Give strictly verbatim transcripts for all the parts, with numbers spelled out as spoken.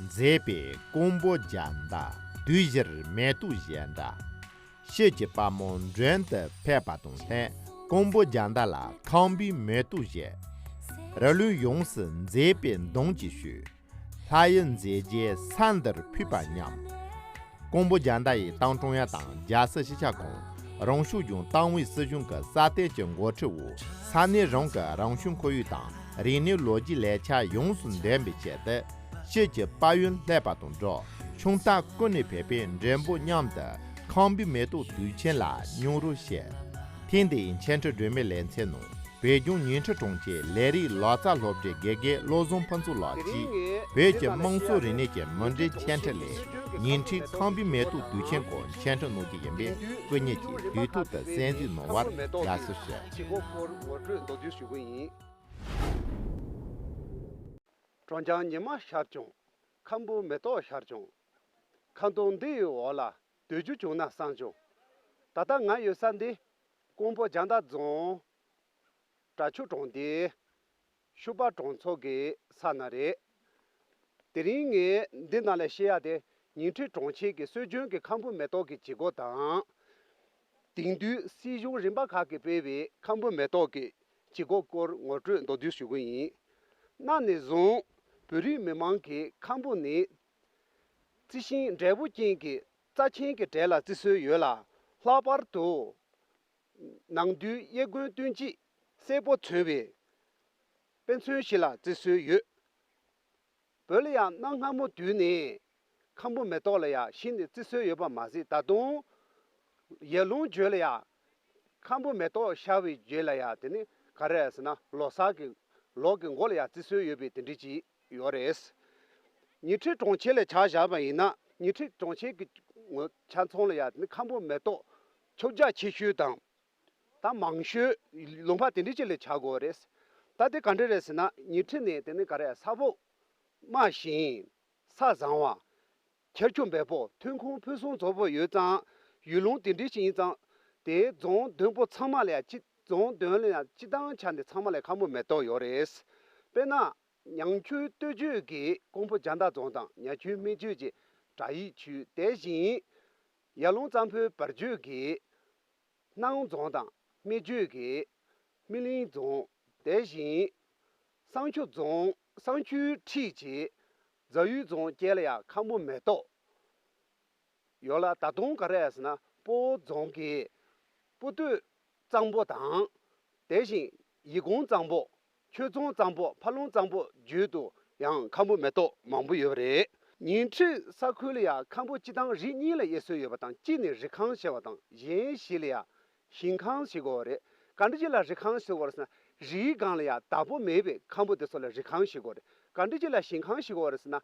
མཛེས་པའི་ཀོང་པོ་རྒྱ་མདའ། དུས་བཞིར་མེ་ཏོག་བཞད་འདྲ། ཤེལ་གྱི་པར་མོ་མགྲོན་དུ་ཕེབས་པ་དང་ལྷན། ཀོང་པོ་རྒྱ་མདའ་ལ་ཁང་པའི་མེ་ཏོག་བཞད། རི་ལུང་ཡོངས་སུ་མཛེས་པའི་མདངས་ཀྱིས་བསུས། ལྷ་ཡི་མཛེས་རྒྱན་ས་འདིར་ཕུལ་བ་སྙམ། ཀོང་པོ་རྒྱ་མདའ་ཡི་ཏང་ཀྲུང་དབྱང་དང་རྒྱལ་སྲིད་སྤྱི་ཁྱབ་ཁང་། རང་སྐྱོང་ལྗོངས་ཏང་ཨུའི་སྲིད་གཞུང་གི་སྲ་བརྟན་གྱི་འགོ་ཁྲིད་འོག་ས་གནས་རང་གི་རང་བྱུང་ཁོར་ཡུག་དང་རིག་གནས་ལོ་རྒྱུས་ལེགས་ཆ་ཡོངས་སུ་འདེམས་པའི་ཆེད་དུ། ཤེལ་གྱི་པར་ཡུལ་ལྷེབ་པ་དང་སྦྲགས། ཆུང་མཐའ་ཀུན་ནས་ཕེབས་པའི་མགྲོན་པོ་མཉམ་དུ་ཁང་པའི་མེ་ཏོག་དུས་ཆེན་ལ་མྱོང་རོལ་བྱེད། ཐེངས་འདིའི་འཆད་ཁྲིད་སྒྲོན་མེའི་ལེ་ཚན་ནང་བོད་ལྗོངས་ཉིང་ཁྲི་གྲོང་ཁྱེར་ལས་རིགས་ལག་རྩལ་སློབ་གྲྭའི་དགེ་རྒན་བློ་བཟང་ཕུན་ཚོགས་ལགས་ཀྱིས་བོད་ཀྱི་དམངས་སྲོལ་རིག་གནས་ཀྱི་མུ་འབྲེལ་འཆད་ཁྲིད་ལས་ཉིང་ཁྲིའི་ཁང་པའི་མེ་ཏོག་དུས་ཆེན་སྐོར་འཆད་ཁྲིད་གནང་རྒྱུ་ཡིན་པས། སྐུ་ཉིད་ཀྱིས་དུས་ཐོག་ཏུ་གསན་གཟིགས་གནང་བར་དགའ་བསུ་ཞུ། གྲོང་འཇང་ཉི་མ་ཤར་བྱུང་། ཁམ་བུ་མེ་ཏོག་ཤར་བྱུང་། ཁ་འདོན་འདི་ཡི་འོག་ལ་སྡོད་རྒྱུ་བྱུང་ན་བསམ་བྱུང་། ད་ལྟ་ང་ཡོད་ས་འདི་ཀོང་པོ་རྒྱ་མདའ་རྫོང་གྲྭ་ཆུ་གྲོང་སྡེ་ཤུ་པ་གྲོང་ཚོ་གི་ས་ན་རེད། དེ་རིང་ངས་འདི་ནང་ལ་བཤད་ཡ་དེ་ཉིང་ཁྲི་གྲོང་ཁྱེར་གྱི་སྲོལ་རྒྱུན་གྱི་ཁམ་བུ་མེ་ཏོག་གི་བྱེད་སྒོ་དང་། དེང་དུས་སྲིད་གཞུང་རིམ་པ་ཁག་གིས་སྤེལ་བའི་ཁམ་བུ་མེ་ཏོག་གི་བྱེད་སྒོ་སྐོར་ངོ་སྤྲོད་མདོར་བསྡུས་ཞུ་གི་ཡིན། གནའ་ནས་བཟུང་བོད་རིགས་མི་མང་གིས་ཁམ་བུ་ནི་རྩི་ཤིང་འབྲས་བུ་ཅན་གྱི་རྩ་ཆེན་གྱི་གྲས་ལ་བརྩི་སྲོལ་ཡོད་ལ། ལྷག་པར་དུ་ནམ་དུས་གཡས་དགོན་སྟོན་དཔྱིད་སྲས་པོ་མཚོན་པའི་དཔེ་མཚོན་ཞིག་ལ་བརྩི་སྲོལ་ཡོད། བོད་ལ་ཡང་གནའ་སྔ་མོ་དུས་ནས་ཁམ་བུ་མེ་ཏོག་ལ་ཡང་གཞི་ནས་བརྩི་སྲོལ་ཡོད་པ་མ་ཟད། ད་དུང་ཡར་ཀླུང་བརྒྱུད་ལ་ཡང་ཁམ་བུ་མེ་ཏོག་ཤར་བའི་རྗེས་ལ་ཡང་དེ་ནི་ག་རེ་ཟེར་ན་ལོ་གསར་གྱི་ལོ་གི་མགོ་ལ་ཡང་བརྩི་སྲོལ་ཡོད་པའི་དེ་འདྲ་ཅིག་ཡོད་རེད། ཉིང་ཁྲི་གྲོང་ཁྱེར་ལ་ཆ་བཞག་པ་ཡིན་ན། ཉིང་ཁྲི་གྲོང་ཁྱེར་གྱི་ངོས་ཆ་ཚང་ལ་ཡང་དེ་ནི་ཁམ་བུ་མེ་ཏོག་ཁྱབ་རྒྱ་ཆེ་ཤོས་དང་། ད་མང་ཤོས་ལུང་པ་དེ་འདྲ་ཅིག་ལ་ཆགས་དགོས་རེད། ད་དེ་ག་འདྲ་རེད་ཟེར་ན། ཉིང་ཁྲི་ནི་དེ་ནི་ག་རེ་ས་ཕོ་དམའ་ཞིང་ས་བཟང་བ། ཁྱར་ཆུ་འབེལ་པོ། ཐོན་ཁུངས་ཕུན་སུམ་ཚོགས་པོ་ཡོད་ཙང་། ཡུལ་ལུང་དེ་འདྲ་ཞིག་ཡིན་ཙང་། དེའི་རྫོང་བདུན་པོ་ཚང་མ་ལ་ཡང་སྤྱི་རྫོང་བདུན་ལ་ཡང་སྤྱི་བཏང་ཆ་ནས་ཚང་མ་ལ་ཁམ་བུ་མེ་ཏོག་ཡོད་རེད། དཔེར་ན། ཉང་ཆུ་སྟོད་རྒྱུད་ཀྱི་ཀོང་པོ་རྒྱ་མདའ་རྫོང་དང་། ཉ་ཆུ་སྨད་རྒྱུད་ཀྱི་བྲག་ཡིབ་ཆུ། དེ་བཞིན་ཡར་ཀླུང་གཙང་པོའི་བར་རྒྱུད་ཀྱི་སྣང་རྫོང་དང་སྨད་རྒྱུད་ཀྱི་སྨིན་གླིང་རྫོང་། དེ་བཞིན་བསང་ཆུ་རྫོང་། བསང་ཆུའི་འཁྲིས་ཀྱི་རྫ་ཡུལ་རྫོང་བཅས་ལ་ཡང་ཁམ་བུ་མེ་ཏོག་ཡོད་ལ། ད་དུང་ག་རེ་ཟེར་ན། སྤོ་བོ་རྫོང་གི་སྤོ་སྟོད་གཙང་པོ་དང་། དེ་བཞིན་ཡིད་གུང་གཙང་པོ། ཆོས་རྫོང་གཙང་པོ། ཕ་ལུང་གཙང་པོ་བརྒྱུད་དུ་ཡང་ཁམ་བུ་མེ་ཏོག་མང་པོ་ཡོད་པ་རེད། ཉིང་ཁྲི་ས་ཁུལ་ལ་ཡང་ཁམ་བུ་སྤྱི་བཏང་རིགས་གཉིས་ལ་དབྱེ་སྲོལ་ཡོད་པ་དང་། གཅིག་ནི་རི་ཁང་ཟེར་བ་དང་། གཞན་ཞིག་ལ་ཡང་ཞིང་ཁང་ཟེར་གོ་རེད། ག་འདྲ་ཅིག་ལ་རི་ཁང་ཟེར་གོ་རེད་ཟེར་ན། རིའི་སྒང་ལ་ཡང་བདག་པོ་མེད་པའི་ཁམ་བུ་དེ་ཚོ་ལ་རི་ཁང་ཟེར་གོ་རེད། ག་འདྲ་ཅིག་ལ་ཞིང་ཁང་ཟེར་གོ་རེད་ཟེར་ན།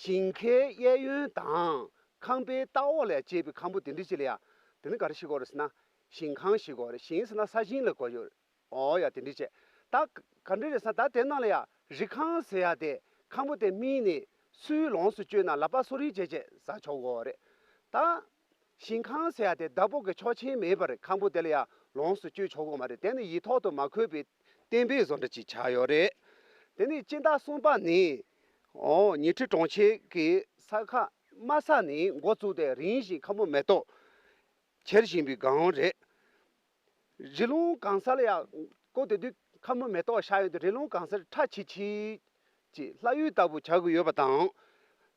ཞིང་ཁའི་གཡས་གཡོན་དང་ཁང་པའི་ལྟག་འོག་ལ་ཡང་སྐྱེས་པའི་ཁམ་བུ་དེ་འདྲ་ཅིག་ལ་ཡང་དེ་ནི་ག་རེ་ཟེར་གོ་རེད་ཟེར་ན། ཞིང་ཁང་ཟེར་གོ་རེད། ཞིང་ཟེར་ན་ས་ཞིང་ལ་གོ་ཡོད། ཨོ་ཡ། དེ་འདྲ་བྱས། ད་ག་འདྲ་རེད་ཟེར་ན། ད་དེ་ནང་ལ་ཡ་རི་ཁང་ཟེར་ཡ་དེ་ཁམ་བུ་དེ་སྨིན་ནས་སུའི་ལོངས་སུ་སྤྱོད་ན་ལག་པ་གསོ་རིག་བྱས་བྱས་ཟ་ཆོག་གོ་རེད། ད་ཞིང་ཁང་ཟེར་ཡ་དེ་བདག་པོ་གི་ཆོག་མཆན་མེད་པར་ཁམ་བུ་དེ་ལ་ཡ་ལོངས་སུ་སྤྱོད་ཆོག་གོ་མ་རེད། དེ་ནི་ཡིག་ཐོག་ཏུ་མ་འཁོད་པའི་གཏན་འབེབས་བཟོ་འདྲ་ཅིག་ཆགས་ཡོད་རེད། དེ་ནས་སྤྱི་ཟླ་གསུམ་པ་ནས། ཨོ། ཉིང་ཁྲི་གྲོང་ཁྱེར་གྱི་ས་ཁ་དམའ་ས་ནས་འགོ་བཙུགས་ཏེ་རིམ་བཞིན་ཁམ་བུ་མེ་ཏོག་འཁྱེར་བཞིན་པའི་སྒང་རེད། རི་ལུང་གང་སར་ལ་ཡ། ཁོ་དེ་དུས་ཁམ་བུ་མེ་ཏོག་ཤར་ཡོང་དུས་རི་ལུང་གང་སར་ཁྲ་ཆིལ་ཆིལ་གྱི་ལྷ་ཡུལ་ལྟ་བུ་ཆགས་ཀྱི་ཡོད་པ་དང་།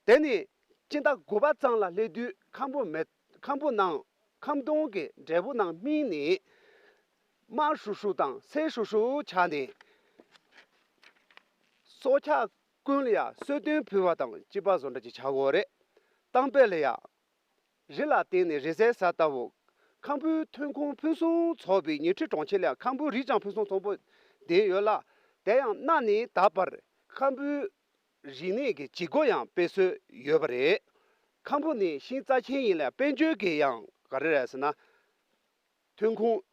དེ་ནས་སྤྱི་ཟླ་དགུ་པ་ཙམ་ལ་སླེབས་དུས་ཁམ་བུ་མེ། ཁམ་བུ་ནང་ཁམ་སྡོང་གི་འབྲས་བུ་ནང་སྨིན་ནས་དམར་ཧྲུག་ཧྲུག་དང་སེར་ཧྲུག་ཧྲུག་ཆགས་ནས། སྲོག་ཆགས་ཀུན་ལ་ཡ་གསོལ་སྟོན་ཕུལ་བ་དང་གཅིག་པ་བཟོ་འདྲ་ཅིག་ཆགས་ཡོད་རེད། གཏམ་དཔེ་ལ་ཡ། རི་ལ་བརྟེན་ནས་རི་གསེབ་ཟ་ལྟ་བུ། ཁམ་བུའི་ཐོན་ཁུངས་ཕུན་སུམ་ཚོགས་པའི་ཉིང་ཁྲི་གྲོང་ཁྱེར་ལ་ཁམ་བུའི་རིགས་ཀྱང་ཕུན་སུམ་ཚོགས་པོ་ལྡན་ཡོད་ལ། དེ་ཡང་གནའ་ནས་ད་བར་ཁམ་བུའི་རིག་གནས་ཀྱི་བྱེད་སྒོ་ཡང་སྤེལ་སྲོལ་ཡོད་པ་རེད། ཁམ་བུ་ནི་ཤིང་རྩ་ཆེན་ཡིན་ལ། དཔལ་འབྱོར་གྱི་ཡང་ག་རེ་རེད་ཟེར་ན། ཐོན་ཁུངས་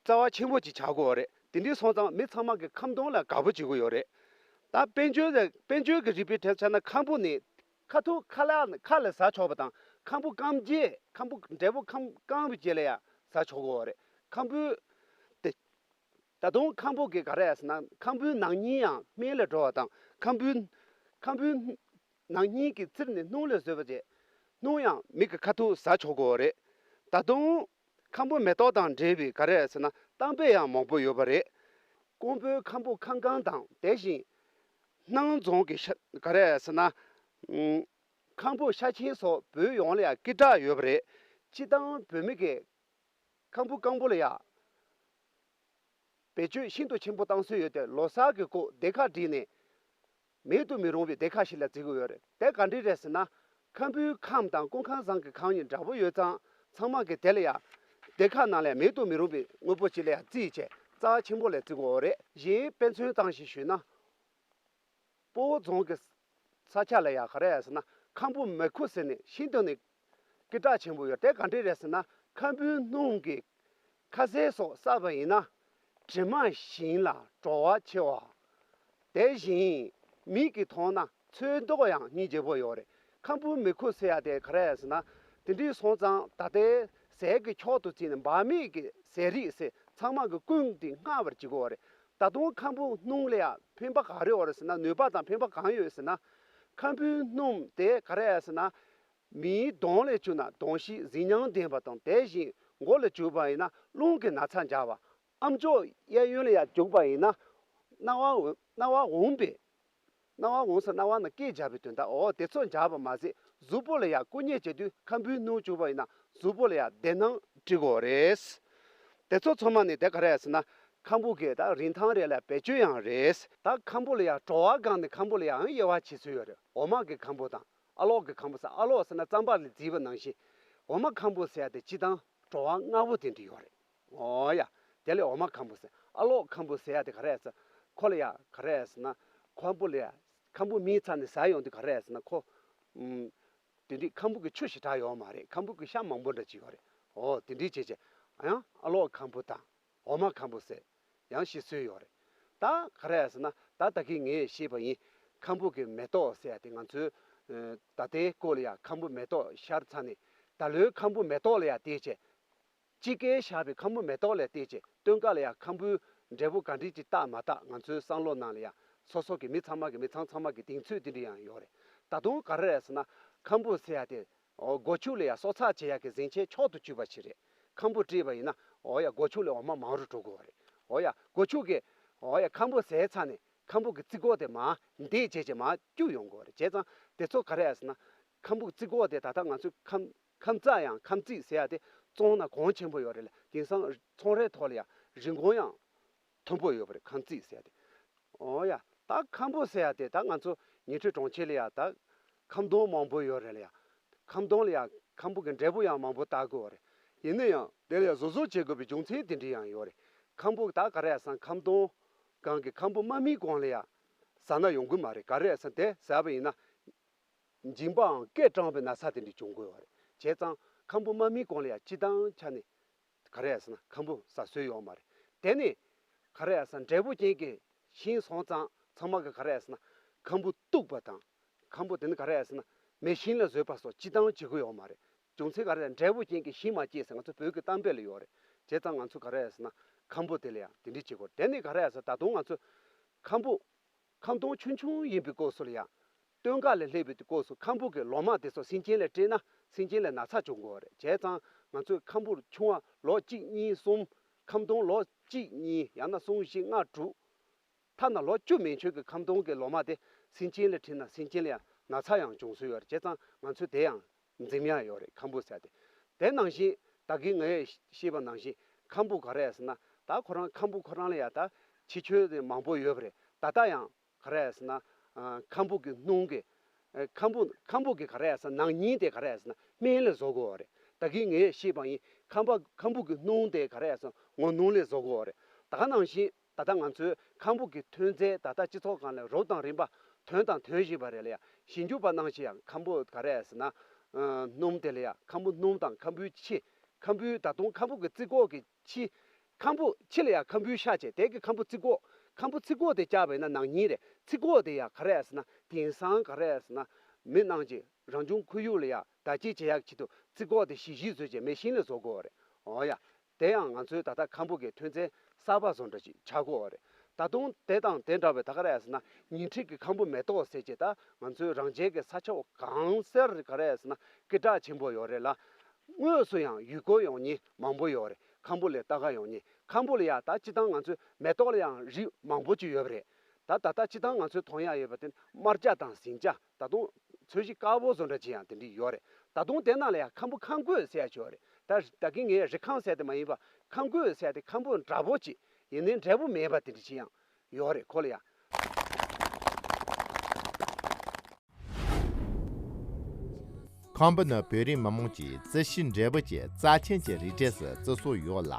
རྩ་བ་ཆེན་པོ་ཅིག་ཆགས་ཀྱི་ཡོད་རེད། དེ་འདྲའི་སོང་ཙང་མི་ཚང་མ་གིས་ཁམ་སྡོང་ལ་དགའ་པོ་བྱེད་ཀྱི་ཡོད་རེད། ད་དཔལ་འབྱོར་ལ། དཔལ་འབྱོར་གྱི་རིག་པའི་གྲས་ཆ་ན་ཁམ་བུ་ནི་ཁ་ཐུག་ཁ་ལག་ཁ་ལ་ཟ་ཆོག་པ་དང་། ཁམ་བུ་སྐམ་རྗེས། ཁམ་བུ་འབྲས་བུ་ཁམ་སྐམ་པའི་རྗེས་ལ་ཡང་ཟ་ཆོག་གི་ཡོད་རེད། ཁམ་བུ་དེ། ད་དུང་ཁམ་བུ་གི་ག་རེ་ཟེར་ན། ཁམ་བུའི་ནང་སྙིང་ཡང་སྨན་ལ་འགྲོ་བ་དང་། ཁམ་བུའི། ཁམ་བུའི་ ནང་སྙིང་གི་རྩིར་ནི་སྣུམ་ལས་བཟོས་པ་བྱས། སྣུམ་ཡང་མི་གི་ཁ་ཐུག་ཟ་ཆོག་གོ་རེད། ད་དུང་ཁམ་བུ་མེ་ཏོག་དང་འབྲེལ་བའི་ག་རེ་ཟེར་ན་གཏམ་དཔེ་ཡང་མང་པོ་ཡོད་པ་རེད། ཀོང་པོའི་ཁམ་བུ་ཁམ་གང་དང་དེ་བཞིན་སྣང་རྫོང་གི་ཤ་ག་རེ་ཟེར་ན། ཨུམ། ཁམ་བུ་ཤ་ཆེན་སོགས་བོད་ཡོངས་ལ་ཡང་སྐད་གྲགས་ཡོད་པ་རེད། སྤྱིར་བཏང་བོད་མི་གིས་ཁམ་བུ་རྐང་བུ་ལ་ཡང་བེད་སྤྱོད་ཤིན་ཏུ་ཆེན་པོ་བཏང་སྲོལ་ཡོད་དེ། ལོ་གསར་གྱི་སྐོར་སྡེར་ཁ་བསྒྲིགས་ནས་མེད་དུ་མི་རུང་བའི་སྡེར་ཁ་ཞིག་ལ་བརྩི་གི་ཡོད་རེད། དེ་ག་འདྲ་རེད་ཟེར་ན། ཁམ་བུའི་ཁམ་དང་ཀུན་ཁང་བཟང་གི་ཁང་གཉིས་འདྲ་པོ་ཡོད་ཙང་ཚང་མ་གིས་དེ་ལ་ཡང་སྡེར་ཁ་ནང་ལ་མེད་དུ་མི་རུང་བའི་དངོས་པོ་ཅིག་ལ་ཡང་བརྩིས་བྱས་རྩ་ཆེན་པོ་ལ་བརྩི་གི་ཡོད་རེད། གཞན་དཔེ་མཚོན་བཏང་ཞིག་ཞུས་ན། སྤོ་བོ་རྫོང་གི་ས་ཆ་ལ་ཡང་ག་རེ་ཟེར་ན་ཁམ་བུ་མེ་ཁུ་ཟེར་ནས་ཤིན་ཏུ་ནས་སྐད་གྲགས་ཆེན་པོ་ཡོད། དེ་ག་འདྲ་རེད་ཟེར་ན། ཁམ་བུའི་སྣུམ་གྱིས་ཁ་ཟས་སོགས་བསྲེགས་པ་ཡིན་ན་དྲི་མ་ཞིང་ལ་བྲོ་བ་ཆེ་བ། དེ་བཞིན་མིག་གིས་མཐོང་ན་ཚོས་མདོག་ཡང་སྙིང་རྗེ་པོ་ཡོད་རེད། ཁམ་བུ་མེ་ཁུ་ཟེར་ཡ་དེ་ག་རེ་ཟེར་ན། དེ་འདྲའི་སོང་ཙང་ད་ལྟའི་ཟས་ཀྱི་མཆོག་ཏུ་བརྩིས་ནས་བག་མེད་ཀྱི་ཟས་རིགས་ཟེར་ཚང་མ་གིས་ཀུན་གྱིས་བསྔགས་པར་བྱེད་ཀྱི་ཡོད་རེད། ད་དུང་ཁམ་བུ་སྣུམ་ལ་ཡང་ཕན་པ་ག་རེ་ཡོད་རེད་ཟེར་ན། ནུས་པ་དང་ཕན་པ་གང་ཡོད་ཟེར་ན། ཁམ་བུའི་སྣུམ་དེ་ག་རེ་ཟེར་ན། མིའི་གདོང་ལ་བྱུགས་ན་གདོང་ཞིག་གཟི་མྱང་ལྡན་པ་དང་། དེ་བཞིན་མགོ་ལ་བྱུགས་པ་ཡིན་ན་རླུང་གི་ན་ཚ་འཇགས་པ། ཨམ་ཅོག་གཡས་གཡོན་ལ་ཡང་བྱུགས་པ་ཡིན་ན་རྣ་བ་རྣ་བ་འོང་པས། རྣ་བ་འོང་ཟེར་རྣ་བ་ནང་སྐད་རྒྱག་པའི་དོན་དག་འོ་དེ་ཚོ་འཇགས་པ་མ་ཟད་གཟུགས་པོ་ལ་ཡང་བཀོལ་མཉེ་བྱེད་དུས་ཁམ་བུའི་སྣུམ་བྱུགས་པ་ཡིན་ན་གཟུགས་པོ་ལ་ཡང་བདེ་སྣང་སྤྲད་དགོས་རེད། དེ་ཚོ་ཚང་མ་ནི་དེ་ག་རེ་ཟེར་ན། ཁམ་བུ་གི་ད་རིན་ཐང་རེད་ལ་བེད་སྤྱོད་ཡང་རེད། ད་ཁམ་བུ་ལ་ཡང་བྲོ་བ་སྒང་ནས་ཁམ་བུ་ལ་ཡང་དབྱེ་བ་ཕྱེ་སྲོལ་ཡོད་རེད། འོ་མ་གི་ཁམ་བུ་དང་ཨ་ལོག་གི་ཁམ་བུ་ཟེར། ཨ་ལོག་ཟེར་ན་རྩམ་པ་ལ་བརྫིས་པ་ནང་བཞིན། འོ་མ་ཁམ་བུ་ཟེར་ཡ་དེ་སྤྱིར་བཏང་བྲོ་བ་མངར་པོ་དེ་འདྲ་ཡོད་རེད། འོ་ཡ། དེ་ལས་འོ་མ་ཁམ་བུ་ཟེར། ཨ་ལོག་ཁམ་བུ་ཟེར་ཡ་དེ་ག་རེ་ཟེར། ཁོ་ལ་ཡ་ག་རེ་ཟེར་ན། ཁམ་བུ་ལ་ཡ་ཁམ་བུ་མིའི་རྩ་ནས་ཟ་ཡོང་དུས་ག་རེ་ཟེར་ན་ཁོ། ཨུམ། དེ་འདྲའི་ཁམ་བུ་གི་ཆུ་ཞེ་དྲག་ཡོད་མ་རེད། ཁམ་བུ་གི་ཤ་མང་པོ་འདྲ་ཅིག་ཡོད་རེད། འོ་དེ་འདྲའི་བྱས་བྱས་ཡང་ཨ་ལོག་ཁམ་བུ་དང་འོ་མ་ཁམ་བུ་ཟེར་ཡང་བཤད་སྲོལ་ཡོད་རེད། ད་ག་རེ་ཟེར་ན་ད་ད་གིན་ངས་བཤད་པ་ཡིན། ཁམ་བུ་གི་མེ་ཏོག་ཟེར་ཡ་དེ་ང་ཚོའི་ཨ་ད་ལྟའི་སྐོར་ལ་ཡ་ཁམ་བུ་མེ་ཏོག་ཤར་ཚར་ནས་ད་ལོའི་ཁམ་བུ་མེ་ཏོག་ལ་ཡ་བལྟས་བྱས། དཔྱིད་ཀའི་ཤར་བའི་ཁམ་བུ་མེ་ཏོག་ལ་བལྟས་བྱས་སྟོན་ཁ་ལ་ཡང་ཁམ་བུའི་འབྲས་བུ་ག་འདྲ་ཅིག་བཏགས་མ་བཏགས་ང་ཚོའི་བསམ་བློ་ནང་ལ་ཡང་སོ་སོ་གི་མི་ཚང་མ་གི་མི་ཚང་ཚང་མ་གི་གདེང་ཚོད་དེ་འདྲ་ཡང་ཡོད་རེད། ད་དུང་ག་རེ་རེད་ཟེར་ན་ཁམ་བུ་ཟེར་ཡ་དེ་འོ་སྒོ་ཕྱུགས་ལ་ཡང་གསོ་ཚགས་བྱེད་ཡ་གི་གཟན་ཆས་མཆོག་ཏུ་གྱུར་པ་ཞིག་རེད། ཁམ་བུ་བཀྲུས་པ་ཡིན་ན་འོ་ཡ་སྒོ་ཕྱུགས་ལ་འོ་མ་མང་རུ་འགྲོ་གི་ཡོད་རེད། འོ་ཡ་སྒོ་ཕྱུགས་ཀྱི་འོ་ཡ་ཁམ་བུ་ཟས་ཚར་ནས་ཁམ་བུ་གི་རྩི་གོ་དེ་མར་འདེད་བྱས་བྱས་མར་སྐྱུག་ཡོང་གི་ཡོད་རེད། བྱས་ཙང་དེ་ཚོ་ག་རེ་རེད་ཟེར་ན་ཁམ་བུ་གི་རྩི་གོ་དེ་ད་ལྟ་ང་ཚོའི་ཁམ་ཁམ་ཙག་ཡང་ཁམ་ཙིག་ཟེར་ཡ་དེ་བཙོང་ན་གོང་ཆེན་པོ་ཡོད་རེད་ལ། དེང་སང་ཚོང་རའི་ཐོག་ལ་ཡང་རིན་གོང་ཡང་མཐོན་པོ་ཡོད་པ་རེད། ཁམ་ཙིག་ཟེར་ཡ་དེ། འོ་ཡ། ད་ཁམ་བུ་ཟེར་ཡ་དེ་ད་ང་ཚོ་ཉི་ཁྲི་གྲོང་ཁྱེར་ལ་ཡ་ད་ཁམ་སྡོང་མང་པོ་ཡོད་རེད་ལ་ཡ། ཁམ་སྡོང་ལ་ཡ་ཁམ་བུ་གི་འབྲས་བུ་ཡང་མང་པོ་བཏགས་དགོས་པ་རེད། ཡིན་ན་ཡང་དེ་ལ་ཡ་བཟོ་བཟོ་བྱེད་དགོས་པའི་རྒྱུ་མཚན་དེ་འདྲ་ཡང་ཡོད་རེད། ཁམ་བུ་ད་ག་རེ་ཡ་སང་ཁམ་སྡོང་གང་གི་ཁམ་བུ་མ་སྨིན་གོང་ལ་ཡ་ཟ་ན་ཡོང་གི་མ་རེད། ག་རེ་ཡ་སང་དེ་ཟ་བ་ཡིན་ན། མཇིང་པའང་སྐད་གྲང་བའི་ན་ཚ་དེ་འདྲ་བྱུང་དགོས་པ་རེད། བྱས་ཙང་ཁམ་བུ་མ་སྨིན་གོང་ལ་ཡང་སྤྱིར་བཏང་ཆ་ནས་ག་རེ་ཟེར་ན་ཁམ་བུ་ཟ་སྲོལ་ཡོད་མ་རེད། དེ་ནས་ག་རེ་ཟེར་ན་འབྲས་བུ་ཅན་གྱི་ཤིང་སོང་ཙང་ཚང་མ་གི་ག་རེ་ཟེར་ན་ཁམ་བུ་གཏུགས་པ་དང་། ཁམ་བུ་དེ་ནི་ག་རེ་ཟེར་ན་མེ་ཤིང་ལ་བཟོས་པ་སོགས་སྤྱིར་བཏང་བྱེད་ཀྱི་ཡོད་མ་རེད། རྒྱུ་མཚན་ག་རེ་ཟེར་ན་འབྲས་བུ་ཅན་གྱི་ཤིང་མ་སྐྱེས་ཟེར་ང་ཚོ་བོད་ཀྱི་གཏམ་དཔེ་ལ་ཡོད་རེད། བྱས་ཙང་ང་ཚོ་ག་རེ་ཟེར་ན་ཁམ་བུ་དེ་ལ་ཡང་དེ་འདྲ་བྱེད་དགོས། དེ་ནས་ག་རེ་ཟེར་ན་ད་དུང་ང་ཚོ་ཁམ་བུ། ཁམ་སྡོང་ཆུང་ཆུང་ཡིན་པའི་སྐབས་སུ་ལ་ཡང་། སྟོན་ཁ་ལ་སླེབས་པའི་སྐབས་སུ་ཁམ་བུ་གི་ལོ་མ་དེ་ཚོ་སེམས་ཅན་ལ་སྤྲད་ན་སེམས་ཅན་ལ་ན་ཚ་བྱུང་དགོས་པ་རེད། བྱས་ཙང་ང་ཚོས་ཁམ་བུ་ཆུང་བ་ལོ་གཅིག་གཉིས་གསུམ། ཁམ་སྡོང་ལོ་གཅིག་གཉིས་ཡང་ན་གསུམ་བཞི་ལྔ་དྲུག་ཐ་ན་ལོ་བཅུ་མན་ཆད་ཀྱི་ཁམ་སྡོང་གི་ལོ་མ་དེ་སེམས་ཅན་ལ་སྤྲད་ན་སེམས་ཅན་ལ་ཡང་ན་ཚ་ཡང་བྱུང་སྲོལ་ཡོད་རེད། བྱས་ཙང་ང་ཚོས་དེ་ཡང་འཛེམ་ཡག་ཡོད་རེད། ཁམ་བུ་ཟེར་དེ། དེ་ནང་བཞིན་ད་གིན་ངས་བཤད་པ་ནང་བཞིན་ཁམ་བུ་ག་རེ་ཟེར་ན་ད་ཁོ་རང་ཁམ་བུ་ཁོ་རང་ལ་ཡང་ད་ཁྱད་ཆོས་དེ་མང་པོ་ཡོད་པ་རེད། ད་ལྟ་ཡང་ག་རེ་ཟེར་ན་ཨ་ཁམ་བུ་གི་སྣུམ་གི་ཨ་ཁམ་བུ་ཁམ་བུ་གི་ག་རེ་ཟེར་ན་ནང་སྙིང་དེ་ག་རེ་ཟེར་ན་སྨན་ལ་བཟོ་དགོས་པ་རེད། ད་གིན་ངས་བཤད་པ་ཡིན། ཁམ་བུ་ཁམ་བུ་གི་སྣུམ་དེ་ག་རེ་ཟེར་ན་ངོ་སྣུམ་ལ་བཟོ་དགོས་པ་རེད། ད་ག་ནང་བཞིན། ད་ལྟ་ང་ཚོའི་ཁམ་བུ་གི་ཐོན་རྫས་ད་ལྟ་སྤྱི་ཚོགས་སྒང་ལ་རབ་དང་རིམ་པ་ཐོན་དང་ཐོན་བཞིན་པ་རེད་ལ་ཡ། ཞིབ་འཇུག་པ་རྣམས་ཀྱིས་ཡང་ཁམ་བུ་ག་རེ་ཟེར་ན། ཨ་སྣུམ་དེ་ལ་ཡ་ཁམ་བུ་སྣུམ་དང་ཁམ་བུའི་ཕྱེ། ཁམ་བུའི་ད་དུང་ཁམ་བུ་གི་རྩི་གོག་གི་ཕྱེ། ཁམ་བུ་ཕྱེ་ལ་ཡ་ཁམ་བུའི་ཤ་བྱས་དེ་གི་ཁམ་བུ་རྩི་གོག་ཁམ་བུ་རྩི་གོག་དེ་བཅག་པ་ཡིན་ན་ནང་སྙིང་རེད། རྩི་གོག་དེ་ཡ་ག་རེ་ཟེར་ན་དེང་སང་ག་རེ་ཟེར་ན་མི་རྣམས་ཀྱིས་རང་བྱུང་ཁོར་ཡུག་ལ་ཡ་བདག་སྐྱེད་བྱེད་ཡག་ཆེད་དུ་རྩི་གོག་དེ་ཞིབ་ཞིབ་བཟོས་བྱས་མེ་ཤིང་ལ་བཟོ་དགོས་པ་རེད། འོ་ཡ། དེ་ཡང་ང་ཚོའི་ད་ལྟ་ཁམ་བུ་གི་ཐོན་རྫས་གསར་པ་བཟོ་འདྲ་ཞིག་ཆགས་ཀྱི་ཡོད་རེད། ད་དུང་དེ་དང་དེ་འདྲ་བའི་ད་ག་རེ་ཟེར་ན་ཉེ་འཁྲིས་ཀྱི་ཁམ་བུ་མེ་ཏོག་ཟེར་གྱི་ད་ང་ཚོའི་རང་རྒྱལ་གྱི་ས་ཆ་གང་སར་ག་རེ་ཟེར་ན་སྐད་གྲགས་ཆེན་པོ་ཡོད་རེད་ལ། དངོས་སུ་ཡང་ཡུལ་སྐོར་ཡོང་མཁན་མང་པོ་ཡོད་རེད། ཁམ་བུ་ལ་ལྟ་ག་ཡོང་མཁན། ཁམ་བུ་ལ་ཡ་ད་སྤྱིར་བཏང་ང་ཚོའི་མེ་ཏོག་ལ་ཡང་རིགས་མང་པོ་ཅིག་ཡོད་པ་རེད། ད་ད་ལྟ་སྤྱིར་བཏང་ང་ཚོའི་མཐོང་ཡ་ཡོད་པ་དེ་དམར་སྐྱ་དང་ཟིང་སྐྱ། ད་དུང་ཚོས་གཞི་དཀར་པོ་བཟོ་འདྲ་ཅིག་ཡང་དེ་འདྲ་ཡོད་རེད། ད་དུང་དེ་ནང་ལ་ཡང་ཁམ་བུ་ཁམ་གོས་ཟེར་ཡ་ཅིག་ཡོད་རེད། ད་ད་གིན་ངས་རི་ཁམ་ཟེར་དེ་མ་ཡིན་པ་ཁམ་གོས་ཟེར་དེ་ཁམ་བུ་འདྲ་པོ་ཅིག་ཡིན་ནའི་འབྲས་བུ་མེད་པ་དེ་འདྲ་ཅིག་ཡང་ཡོད་རེད་ཁོ་ལ་ཡང་། ཁམ་བུ་ནི་བོད་རིགས་མི་དམངས་ཀྱི་རྩི་ཤིང་འབྲས་བུ་བཅས་རྩ་ཆེན་གྱི་རིགས་གྲས་སུ་བརྩི་སྲོལ་ཡོད་ལ།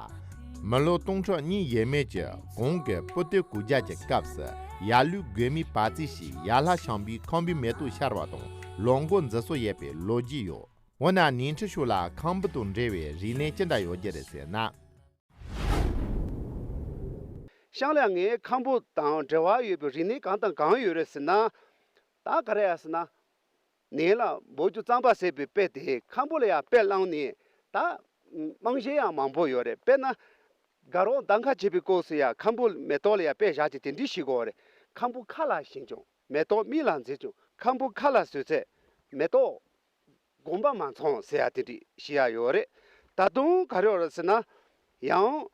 མི་ལོ་སྟོང་ཕྲག་གཉིས་ཡས་མས་ཀྱི་གོང་གི་སྤུ་སྟོད་གུར་རྒྱལ་གྱི་སྐབས་སུ་ཡར་ལུས་མགོན་མེད་བ་ཙི་ཞིག་ཡར་ལྷ་བྱམས་པའི་ཁམ་བུའི་མེ་ཏོག་ཤར་བ་དང་ལོ་འགོ་འཛིན་སྲོལ་ཡོད་པའི་ལོ་རྒྱུས་ཡོད། འོ་ན་ནིང་ཁྲི་ཤོད་ལ་ཁམ་བུ་དང་འབྲེལ་བའི་རིག་གནས་ཅི་འདྲ་ཡོད་རྒྱུ་རེད་ཟེར་ན། ཤང་ལ་ངའི་ཁམ་བུ་དང་འབྲེལ་བ་ཡོད་པའི་རིག་གནས་གང་དང་གང་ཡོད་རེད་ཟེར་ན། ད་ག་རེ་ཡ་ཟེར་ན། ནས་ལ་འབོ་རྒྱུ་གཙང་པ་ཟེར་བའི་དཔེ་དེ་ཁམ་བུ་ལ་ཡ་དཔེ་བླངས་ནས་ད་རྨང་གཞི་ཡང་མང་པོ་ཡོད་རེད། དཔེར་ན། དགའ་རོགས་གདམ་ཁ་བྱེད་པའི་སྐབས་སུ་ཡ་ཁམ་བུ་མེ་ཏོག་ལ་ཡ་དཔེ་བཞག་ཅིག་དེ་འདྲི་ཞིག་དགོས་རེད། ཁམ་བུ་ཁ་ལ་བཞིན་ཀྱང་མེ་ཏོག་མིག་ལ་མཛེས་ཀྱང་ཁམ་བུ་ཁ་ལ་ཟོས་ཚེ་མེ་ཏོག་དགོངས་པ་མ་ཚོམ་ཟེར་ཡ་དེ་འདྲ་ཞིག་ཡ་ཡོད་རེད། ད་དུང་ག་རེ་ཡོད་རེད་ཟེར་ན། ཡང་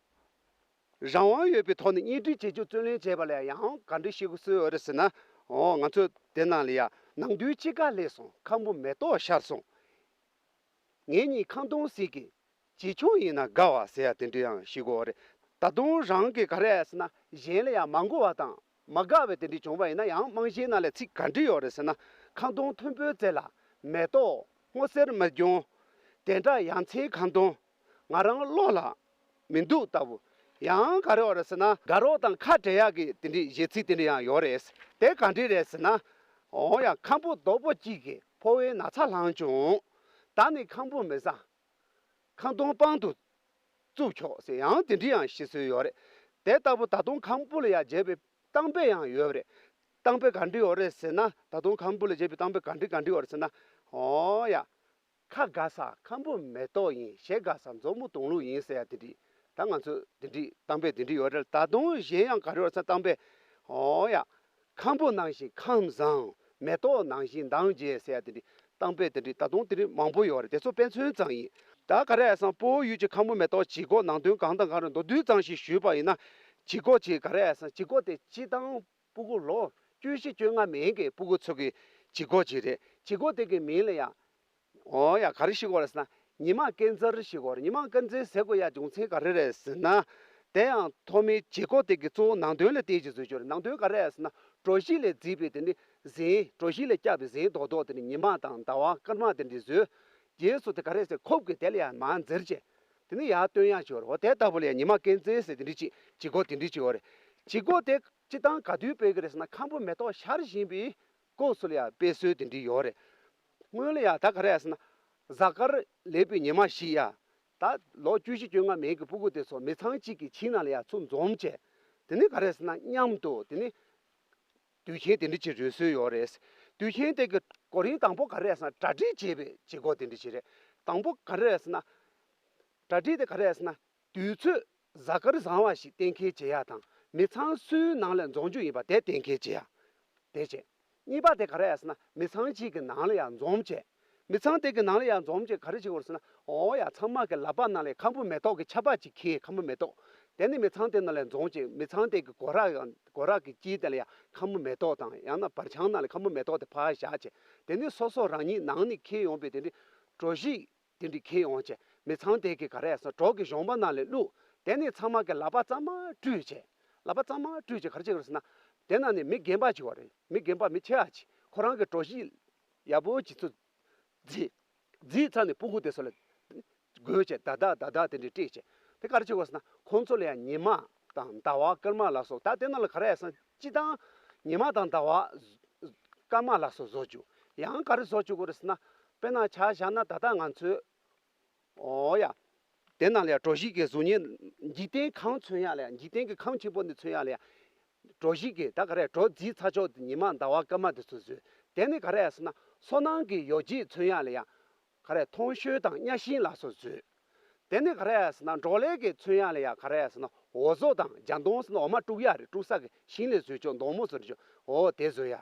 རང་དབང་ཡོད་པའི་ཐོག་ནས་གཉེན་སྒྲིག་བྱེད་རྒྱུ་བརྩོན་ལེན་བྱས་པ་ལ་ཡང་ག་འདྲ་ཞིག་གི་སྲོལ་ཡོད་རེད་ཟེར་ན། འོ་ང་ཚོ་དེ་ནང་ལ་ཡ་ནང་དོན་དཔྱིད་ཀ་སླེབས་སོང་། ཁམ་བུ་མེ་ཏོག་ཤར་སོང་། ངེད་གཉིས་ཁ་འདོན་ཟིག་གི་བྱེད་ཆོག་ཡིན་ན་དགའ་བ་ཟེར་ཡ་དེ་འདྲ་ཡང་ཞིག་དགོས་རེད། ད་དུང་རང་གི་ག་རེ་ཟེར་ན་གཞན་ལ་ཡང་མ་མགོ་བ་དང་མ་དགའ་བའི་དེ་འདྲ་བྱུང་བ་ཡིན་ན་ཡང་རྨང་གཞིའི་ནང་ལ་ཚིག་ག་འདྲ་ཡོད་རེད་ཟེར་ན། ཁ་འདོན་མཐོན་པོའི་རྩེ་ལ་མེ་ཏོག་སྔོ་སེར་མི་འབྱུང་། དེ་འདྲ་ཡ་མཚན་ཁ་འདོན་ང་རང་བློ་ལ་མི་འདུག་ལྟ་བུ། ཡང་ག་རེ་ཡོད་རེད་ཟེར་ན་དགའ་རོགས་དང་ཁ་བྲལ་ཡག་གི་དེ་འདྲའི་གཞས་ཚིག་དེ་འདྲ་ཡང་ཡོད་རེད། དེ་ག་འདྲ་རེད་ཟེར་ན། འོ་ཡ་ཁམ་བུ་རྡོག་པོ་གཅིག་གིས་ཕོ་བའི་ན་ཚ་ལངས་ཀྱང་། ད་ནི་ཁམ་བུ་མི་ཟ། ཁ་འདོན་པང་དུ་བཙུགས་ཆོག་ཟེར་ཡང་དེ་འདྲ་ཡང་བཤད་སྲོལ་ཡོད་རེད། དེ་ལྟ་བུ་ད་དུང་ཁམ་བུ་ལ་ཡང་བརྒྱབ་པའི་གཏམ་དཔེ་ཡང་ཡོད་རེད། གཏམ་དཔེ་ག་འདྲ་ཡོད་རེད་ཟེར་ན། ད་དུང་ཁམ་བུ་ལ་བརྒྱབ་པའི་གཏམ་དཔེ་ག་འདྲ་ག་འདྲ་ཡོད་རེད་ཟེར་ན། འོ་ཡ། ཁ་དགའ་ས་ཁམ་བུ་མེ་ཏོག་ཡིན། ཞེ་དགའ་ས་མཛོ་མོ་དུང་ལུག་ཡིན་ཟེར་ཡ་དེ་འདྲ། ད་ང་ཚོ་དེ་འདྲ་གཏམ་དཔེ་དེ་འདྲ་ཡོད་རེད། ད་དུང་གཞན་ཡང་ག་རེ་ཡོད་ཟེར་གཏམ་དཔེ། འོ་ཡ། ཁམ་བུ་ནང་བཞིན་ཁམས་བཟང་། མེ་ཏོག་ནང་བཞིན་མདངས་རྒྱས་ཟེར་ཡ་དེ་འདྲ་གཏམ་དཔེ་དེ་འདྲ་ད་དུང་དེ་འདྲ་མང་པོ་ཡོད་རེད། དེ་ཚོ་དཔེ་མཚོན་ཙམ་ཡིན། ད་ག་རེ་ཡ་ཟེར་ན་སྤོ་བོ་ཡུལ་གྱི་ཁམ་བུ་མེ་ཏོག་བྱེད་སྒོ་ནང་དོན་གང་དང་གང་རེད་མདོར་བསྡུས་ཙམ་ཞིག་ཞུས་པ་ཡིན་ན། བྱེད་སྒོ་ཅིག་ག་རེ་ཡ་ཟེར་ན་བྱེད་སྒོ་དེ་སྤྱིར་བཏང་སྤུ་གུ་ལོ་བཅུ་བཞི་བཅོ་ལྔ་མན་གྱི་སྤུ་གུ་ཚོ་གི་བྱེད་སྒོ་ཅིག་རེད། བྱེད་སྒོ་དེ་གི་མིང་ལ་ཡ། འོ་ཡ་ག་རེ་ཞིག་གོ་རེད་ཟེར་ན། ཉི་མ་སྐལ་འཛེར་ཞིག་གོ་རེད། ཉི་མ་སྐལ་འཛེར་ཟེར་དགོས་ཡ་རྒྱུ་མཚན་ག་རེ་རེད་ཟེར་ན། དེ་ཡང་ཐོག་མའི་བྱེད་སྒོ་དེ་གི་གཙོ་བོ་ནང་དོན་ལ་བལྟས་ཀྱི་བཟོས་ཀྱི་རེད། ནང་དོན་ག་རེ་རེད་ཟེར་ན། གྲོ་ཞིབ་ལས་བརྫིས་པའི་དེ་ནི་གཟན། གྲོ་ཞིབ་ལས་བསྐྱབས་པའི་གཟན་རྡོག་རྡོག་དེ་ནི་ཉི་མ་དང་ཟླ་བ་སྐར་མ་དེ་འདྲ་བཟོས། རྗེས་སུ་དེ་ག་རེ་ཟེར་ཁོབ་ཀྱི་དེ་ལ་ཡང་མར་འཛེར་བྱས། དེ་ནི་ཡར་བཏོན་ཡག་ཅིག་ཡོད་རེད། འོ་དེ་ལྟ་བུ་ལ་ཡང་ཉི་མ་སྐལ་འཛེར་ཟེར་དེ་འདྲ་ཅིག་བྱེད་སྒོ་དེ་འདྲ་ཅིག་ཡོད་རེད། བྱེད་སྒོ་དེ་སྤྱིར་བཏང་ག་དུས་སྤེལ་གི་རེད་ཟེར་ན། ཁམ་བུ་མེ་ཏོག་ཤར་བཞིན་པའི་སྐབས་སུ་ལ་ཡང་སྤེལ་སྲོལ་དེ་འདྲ་ཡོད་རེད། སྔོན་ལ་ཡང་ད་ག་རེ་ཡ་ཟེར་ན། གཟའ་སྐར་ལེགས་པའི་ཉི་མ་ཞིག་ཡ། ད་ལོ་བཅུ་བཞི་བཅོ་ལྔ་མན་གྱི་སྤུ་གུ་དེ་ཚོ་མི་ཚང་གཅིག་གི་ཁྱིམ་ནང་ལ་ཡ་ཚུར་འཛོམས་བྱས། དེ་ནི་ག་རེ་ཟེར་ན་མཉམ་དུ་དེ་ནི་དུས་ཆེན་དེ་འདྲ་ཅིག་རོལ་སྲོལ་ཡོད་རེད། དུས་ཆེན་དེ་གི་གོ་རིམ་དང་པོ་ག་རེ་ཟེར་ན་གྲ་སྒྲིག་བྱེད་པའི་བྱེད་སྒོ་དེ་འདྲ་ཅིག་རེད། དང་པོ་ག་རེ་ཟེར་ན། གྲ་སྒྲིག་དེ་ག་རེ་ཟེར་ན། དུས་ཚོད་གཟའ་སྐར་བཟང་བ་ཞིག་གཏན་འཁེལ་བྱེད་ཡ་དང་མི་ཚང་སུའི་ནང་ལ་འཛོམས་རྒྱུ་ཡིན་པ་དེ་གཏན་འཁེལ་བྱེད་ཡ། དེ་བྱས། གཉིས་པ་དེ་ག་རེ་ཟེར་ན་མི་ཚང་གཅིག་གི་ནང་ལ་ཡང་འཛོམས་བྱས། མི་ཚང་དེ་གི་ནང་ལ་ཡང་འཛོམས་བྱས་ག་རེ་བྱེད་དགོས་ཟེར་ན། འོ་ཡ་ཚང་མ་གི་ལག་པ་ནང་ལ་ཁམ་བུ་མེ་ཏོག་གི་ཆར་པ་ཅིག་ཁྱེར། ཁམ་བུ་མེ་ཏོག་དེ་ནི་མི་ཚང་དེ་ནང་ལ་འཛོམས་བྱས་མི་ཚང་དེ་གི་སྒོ་ར་སྒོ་ར་གི་དཀྱིལ་དེ་ལ་ཡང་ཁམ་བུ་མེ་ཏོག་དང་ཡང་ན་བར་ཆང་ནང་ལ་ཁམ་བུ་མེ་ཏོག་དེ་ཕར་བཞག་བྱས། དེ་ནི་སོ་སོ་རང་ཉིད་ནང་ནས་ཁྱེར་ཡོང་པའི་དེ་འདྲའི་གྲོ་ཞིབ་དེ་འདྲ་ཁྱེར་ཡོང་བྱས་མི་ཚང་དེ་གི་ག་རེ་ཟེར་གྲོགས་ཀྱི་གཞོང་པ་ནང་ལ་བླུགས། དེ་ནས་ཚང་མ་གི་ལག་པ་གཙང་མ་བཀྲུས་བྱས། ལག་པ་གཙང་མ་བཀྲུས་བྱས་ག་རེ་བྱེད་དགོས་ཟེར་ན། དེ་ནང་ནས་མི་རྒན་པ་ཅིག་ཡོད་རེད། མི་རྒན་པ་མི་ཆེ་བ་ཅིག་ཁོ་རང་གི་གྲོ་ཞིབ་ཡག་པོ་ཅིག་ཚུར་བརྫིས། བརྫིས་ཚར་ནས་སྤུ་གུ་དེ་ཚོ་ལ་དགོད་བྱས་ད་ལྟ་ད་ལྟ་དེ་འདྲ་སྤྲད་བྱས། དེ་ག་རེ་བྱེད་དགོས་ཟེར་ན་ཁོང་ཚོ་ལ་ཡང་ཉི་མ་དང་ཟླ་བ་སྐར་མ་ལ་སོགས། ད་དེ་ནང་ལ་ག་རེ་ཟེར་ན་སྤྱིར་བཏང་ཉི་མ་དང་ཟླ་བ་སྐར་མ་ལ་སོགས་བཟོ་བཅུག་ཡང་ག་རེ་བཟོ་བཅུག་དགོས་རེད་ཟེར་ན། དཔེར་ན་ཆ་བཞག་ན་ད་ལྟ་ང་ཚོས། འོ་ཡ། དེ་ནང་ལ་ཡ་གྲོ་ཞིབ་ཀྱི་གཟུགས་བརྙན་འཇིག་རྟེན་ཁམས་མཚོན་ཡ་ལ་ཡ། འཇིག་རྟེན་གྱི་ཁམས་ཆེན་པོ་འདི་མཚོན་ཡ་ལ་ཡ། གྲོ་ཞིབ་ཀྱི་ད་ག་རེ་གྲོ་བརྫིས་ཚར་ཆོག་དེ་ཉི་མ་ཟླ་བ་སྐར་མ་དེ་ཚོ་བཟོས། དེ་ནི་ག་རེ་ཡ་ཟེར་ན་སོ་ནམ་གྱི་ཡོ་བྱད་མཚོན་ཡ་ལ་ཡ། ག་རེ་ཐོང་གཤོལ་དང་གཉའ་ཤིང་ལ་སོགས་བཟོས། དེ་ནས་ག་རེ་ཡ་ཟེར་ན་འབྲོག་ལས་ཀྱི་ཚོན་གཡར་ལ་ཡ་ག་རེ་ཡ་ཟེར་ན་འོ་ཟོག་དང་རྒྱ་མདོང་ཟེར་ན་འོ་མ་དཀྲུག་ཡ་རེད། དཀྲུག་ས་གི་ཤིང་ལས་བཟོས་ཆོག་མདོང་མོ་བཟོ་རེ་ཆོག་འོ་དེ་བཟོ་ཡ།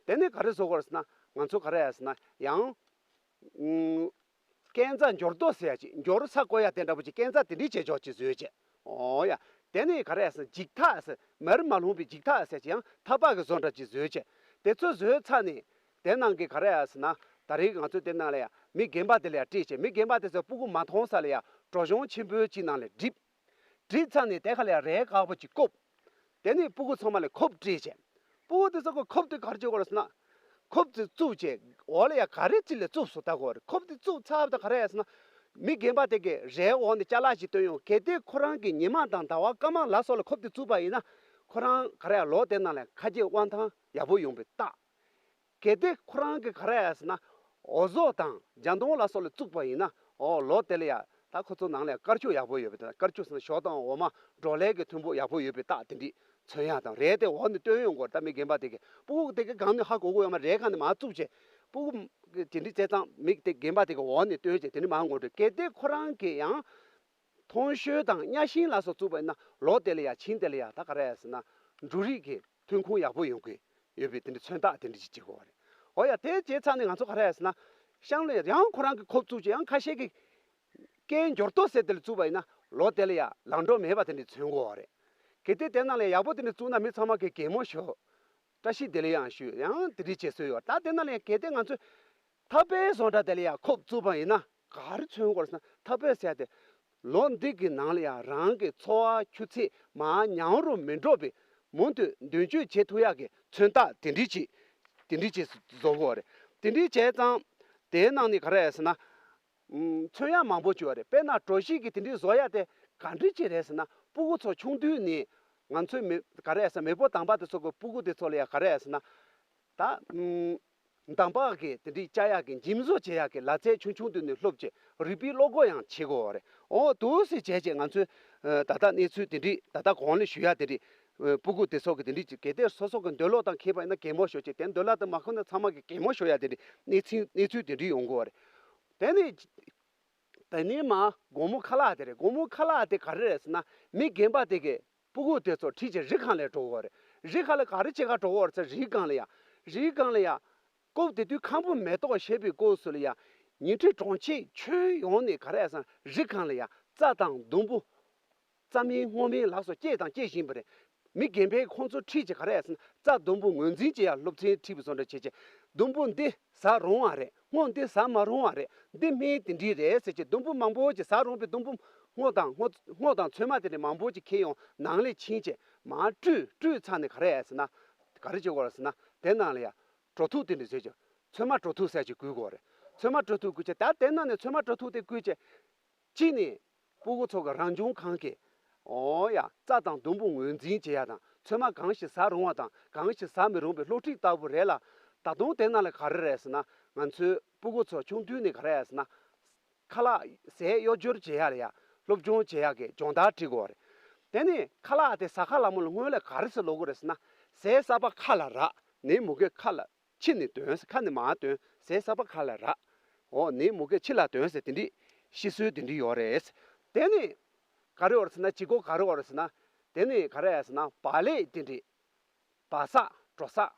དེ་ནས་ག་རེ་བཟོ་དགོས་རེད་ཟེར་ན་ང་ཚོ་ག་རེ་ཡ་ཟེར་ན་ཡང་། ཨུམ། སྐས་འཛེག་འགྱུར་རྡོ་ཟེར་ཡ་ཅིག་འགྱུར་ས་བཀོད་ཡ་དེ་འདྲ་པོ་ཅིག་སྐས་འཛེག་དེ་འདྲའི་བྱེད་ཆོག་ཅིག་བཟོས་བྱས། འོ་ཡ། དེ་ནས་ག་རེ་ཟེར་འཇིག་ཐག་ཟེར་མར་མ་ལྷུང་བའི་འཇིག་ཐག་ཟེར་ཅིག་ཡང་ཐག་པ་གི་བཟོ་འདྲ་ཅིག་བཟོས་བྱས། དེ་ཚོ་བཟོས་ཚར་ནས་དེ་ནང་གི་ག་རེ་ཡ་ཟེར་ན་ད་རེས་ང་ཚོ་དེ་ནང་ལ་ཡ་མི་རྒན་པ་དེ་ལ་ཡ་སྤྲད་བྱས། མི་རྒན་པ་དེ་ཚོ་སྤུ་གུ་མ་མཐོང་ས་ལ་ཡ་གྲོ་གཞོང་ཆེན་པོ་ཅིག་ནང་ལ་སྒྲིབ། བྲིས་ཚར་ནས་དེ་ཁ་ལ་ཡང་རས་དཀར་པོ་ཅིག་བཀོབ། དེ་ནས་སྤུ་གུ་ཚང་མ་ལ་ཁོབ་སྤྲད་བྱས། སྤུ་གུ་དེ་ཚོ་གི་ཁོབ་དེ་ག་རེ་བྱེད་དགོས་རེད་ཟེར་ན། ཁོབ་དེ་བཙུགས་བྱས། འོག་ལ་ཡང་ག་རེ་ཅིག་ལ་བཙུགས་སུ་ལྟ་དགོས་རེད། ཁོབ་དེ་བཙུགས་ཚར་བ་དང་ག་རེ་ཡ་ཟེར་ན། མི་རྒན་པ་དེ་གི་རས་འོག་ནས་ཅ་ལག་ཅིག་བཏོན་ཡོང་། གལ་ཏེ་ཁོ་རང་གི་ཉི་མ་དང་ཟླ་བ་སྐར་མ་ལ་སོགས་ལ་ཁོབ་དེ་བཙུགས་པ་ཡིན་ན། ཁོ་རང་ག་རེ་ཡ་ལོ་དེ་ནང་ལ་ཁ་རྗེ་དབང་ཐང་ཡག་པོ་ཡོང་པའི་རྟགས། གལ་ཏེ་ཁོ་རང་གི་ག་རེ་ཡ་ཟེར་ན། འོ་ཟོག་དང་རྒྱ་མདོང་ལ་སོགས་ལ་བཙུགས་པ་ཡིན་ན། འོ་ལོ་དེ་ལ་ཡ་ད་ཁོ་ཚོ་ནང་ལ་ཡ་དཀར་ཆུ་ཡག་པོ་ཡོད་པའི་རྟགས། དཀར་ཆུ་ཟེར་ན་ཞོ་དང་འོ་མ་འབྲོག་ལས་ཀྱི་ཐོན་ཕོག་ཡག་པོ་ཡོད་པའི་རྟགས་དེ་འདྲའི་མཚོན་ཡ་དང་། རས་དེ་འོག་ནས་བཏོན་ཡོང་དགོས་རེད། ད་མི་རྒན་པ་དེ་གིས་སྤུ་གུ་དེ་གི་སྒང་ནས་ཧ་གོ་གི་ཡོད་མ་རེད། རས་སྒང་ནས་མར་བཙུགས་བྱས། སྤུ་གུ་དེ་འདྲའི་བྱས་ཙང་མི་དེ་རྒན་པ་དེ་གི་འོག་ནས་བཏོན་བྱས་དེ་འདྲའི་མར་འགོ་འགྲོ། གལ་ཏེ་ཁོ་རང་གི་ཡང་ཐོང་གཤོལ་དང་གཉའ་ཤིང་ལ་སོགས་བཙུགས་པ་ཡིན་ན། ལོ་དེ་ལ་ཡ་ཆིང་དེ་ལ་ཡ་ད་ག་རེ་ཡ་ཟེར་ན། འབྲུ་རིགས་ཀྱི་ཐོན་ཁུངས་ཡག་པོ་ཡོང་གི་ཡོད་པའི་དེ་འདྲའི་མཚོན་རྟགས་དེ་འདྲ་ཅིག་བྱེད་དགོས་པ་རེད། འོ་ཡ། དེ་བྱས་ཚར་ནས་ང་ཚོ་ག་རེ་ཡ་ཟེར་ན། ཤང་ལ་ཡང་ཁོ་རང་གི་ཁོབ་བཙུགས་བྱས། ཡང་ཁ་ཤས་ཀྱིས་སྐས་འགྱུར་རྡོ་ཟེར་དེ་ལ་བཙུགས་པ་ཡིན་ན། ལོ་དེ་ལ་ཡ་ལམ་འགྲོ་མེད་པ་དེ་འདྲ་མཚོན་དགོས་པ་རེད། གལ་ཏེ་དེ་ནང་ལ་ཡག་པོ་དེ་འདྲ་བཙུགས་ན་མི་ཚང་མ་གིས་གད་མོ་ཤོར། བཀྲ་ཤིས་བདེ་ལེགས་ཡང་ཞུས། ཡང་དེ་འདྲའི་བྱེད་སྲོལ་ཡོད། ད་དེ་ནང་ལ་ཡང་གལ་ཏེ་ང་ཚོས་ཐག་པའི་བཟོ་འདྲ་དེ་ལ་ཡང་ཁོབ་བཙུགས་པ་ཡིན་ན་ག་རེ་མཚོན་དགོས་ཟེར་ན། ཐག་པ་ཟེར་ཡ་དེ་ལོ་འདི་གི་ནང་ལ་ཡང་རང་གི་འཚོ་བ་ཆུ་ཚད་མར་ཉམས་རུ་མི་འགྲོ་བའི་མུ་མཐུད་མདུན་སྐྱོད་བྱེད་ཐུབ་ཡག་གི་མཚོན་རྟགས་དེ་འདྲའི་ཅིག་དེ་འདྲའི་ཅིག་བཟོ་དགོས་རེད། དེ་འདྲའི་བྱས་ཙང་དེའི་ནང་ནས་ག་རེ་ཟེར་ན། ཨུམ། མཚོན་ཡ་མང་པོ་ཅིག་ཡོད་རེད། དཔེར་ན་གྲོ་ཞིབ་ཀྱི་དེ་འདྲའི་བཟོ་ཡ་དེ་ག་འདྲ་ཅིག་རེད་ཟེར་ན། སྤུ་གུ་ཚོ་ཆུང་དུས་ནས་ང་ཚོའི་མེ་ག་རེ་ཟེར། མེས་པོ་དམ་པ་དེ་ཚོ་གི་སྤུ་གུ་དེ་ཚོ་ལ་ཡ་ག་རེ་ཟེར་ན། ད་ཨུམ། འདམ་བག་གི་དེ་འདྲའི་བཅའ་ཡག་གི་འཇིམ་བཟོ་བྱེད་ཡག་གི་ལག་རྩལ་ཆུང་ཆུང་དུས་ནས་སློབ་བྱས། རིག་པའི་བློ་སྒོ་ཡང་ཕྱེ་དགོས་པ་རེད། འོ་འདུག་སེ་བྱས་བྱས་ང་ཚོས་ཨ་ད་ལྟ་གནས་ཚུལ་དེ་འདྲའི་ད་ལྟ་གོང་ལ་ཞུ་ཡ་དེ་འདྲའི་ཨ་སྤུ་གུ་དེ་ཚོ་གི་དེ་འདྲའི་ཅིག་གལ་ཏེ་སོ་སོ་གི་འདོད་བློ་དང་ཁེལ་པ་ཡིན་ན་གད་མོ་ཤོར་བྱས། དེ་འདོད་བློ་དེ་མ་ཁེལ་ན་ཚང་མ་གིས་གད་མོ་ཤོར་ཡ་དེ་འདྲའི་གནས་ཚུལ་གནས་ཚུལ་དེ་འདྲའི་ཡོང་གི་ཡོད་རེད། དེ་ནས་དེ་ནས་མར་སྒོར་མོ་ཁ་ལག་དེ་རེད། སྒོར་མོ་ཁ་ལག་དེ་ག་རེ་རེད་ཟེར་ན། མི་རྒན་པ་དེ་གིས་སྤུ་གུ་དེ་ཚོ་ཁྲིད་བྱས་རི་སྒང་ལ་འགྲོ་གི་ཡོད་རེད། རི་སྒང་ལ་ག་རེ་བྱེད་ག་འགྲོ་གི་ཡོད་རེད་ཟེར། རི་སྒང་ལ་ཡ། རི་སྒང་ལ་ཡ། སྐབས་དེ་དུས་ཁམ་བུ་མེ་ཏོག་བཞད་པའི་སྐབས་སུ་ལ་ཡ། ཉིང་ཁྲི་གྲོང་ཁྱེར་ཁྱོན་ཡོངས་ནས་ག་རེ་ཟེར་ན། རི་སྒང་ལ་ཡ་རྩྭ་དང་སྡོང་པོ། རྩྭ་སྨན་སྔོ་སྨན་ལ་སོགས་སྐྱེས་དང་སྐྱེ་བཞིན་པ་རེད། མི་རྒན་པས་ཁོང་ཚོ་ཁྲིད་བྱས་ག་རེ་ཟེར་ན། རྩྭ་སྡོང་པོ་ངོས་འཛིན་བྱེད་ཡ་སློབ་ཚན་ཁྲིད་པའི་བཟོ་འདྲ་བྱས་བྱས། སྡོང་པོ་འདི་ཟ་རུང་བ་རེད། སྔོ་འདི་ཟ་མ་རུང་བ་རེད། འདི་སྨན་དེ་འདྲའི་རེད་ཟེར་བྱས། སྡོང་པོ་མང་པོ་ཅིག་ཟ་རུང་བའི་སྡོང་པོ་སྔོ་དང་སྔོ་སྔོ་དང་ཚོད་མ་དེ་འདྲ་མང་པོ་ཅིག་ཁྱེར་ཡོང་། ནང་ལ་ཕྱིན་བྱས་མར་བཀྲུས། བཀྲུས་ཚར་ནས་ག་རེ་ཟེར་ན། ག་རེ་བྱེད་དགོས་རེད་ཟེར་ན། དེ་ནང་ལ་ཡ་གྲོ་ཐུག་དེ་འདྲ་བཟོས་བྱས། ཚོད་མ་གྲོ་ཐུག་ཟེར་ཅིག་བསྐུལ་དགོས་རེད། ཚོད་མ་གྲོ་ཐུག་བསྐུལ་བྱས། ད་དེ་ནང་ནས་ཚོད་མ་གྲོ་ཐུག་དེ་བསྐུལ་བྱས། གཅིག་ནས་སྤུ་གུ་ཚོ་གི་རང་བྱུང་ཁམས་ཀྱི། འོ་ཡ། རྩྭ་དང་སྡོང་པོ་ངོས་འཛིན་བྱེད་ཡ་དང་། ཚོད་མ་གང་ཞིག་ཟ་རུང་བ་དང་གང་ཞིག་ཟ་མི་རུང་བའི་སློབ་ཁྲིད་ལྟ་བུ་རེད་ལ། ད་དུང་དེ་ནང་ལ་ག་རེ་རེད་ཟེར་ན། ང་ཚོའི་སྤུ་གུ་ཚོ་ཆུང་དུས་ནས་ག་རེ་རེད་ཟེར་ན། ཁ་ལག་ཟས་གཡོ་སྦྱོར་བྱེད་ཡ་ལ་ཡ་སློབ་སྦྱོང་བྱེད་ཡ་གི་སྦྱོང་བརྡར་སྤྲད་དགོས་པ་རེད། དེ་ནས་ཁ་ལག་དེ་ཟ་ཁ་ལ་མོ་ལ་སྔོན་ལ་ག་རེ་ཟེར་ལབ་དགོས་རེད་ཟེར་ན། ཟས་ཟ་བ་ཁ་ལ་རག། ནས་མུ་གེ་ཁ་ལ། ཕྱི་ནས་འདོན་ཟེར། ཁ་ནས་མར་འདོན། ཟས་ཟ་བ་ཁ་ལ་རག། འོ་ནས་མུ་གེ་ཕྱི་ལ་འདོན་ཟེར། དེ་འདྲའི་ཤི་སྲོལ་དེ་འདྲའི་ཡོད་རེད། དེ་ནས་ག་རེ་ཡོད་རེད་ཟེར་ན། བྱེད་སྒོ་ག་རེ་ཡོད་རེད་ཟེར་ན། དེ་ནས་ག་རེ་ཡོད་ཟེར་ན། བག་ལེབ་དེ་འདྲའི། བག་ཟ། གྲོ་ཟ།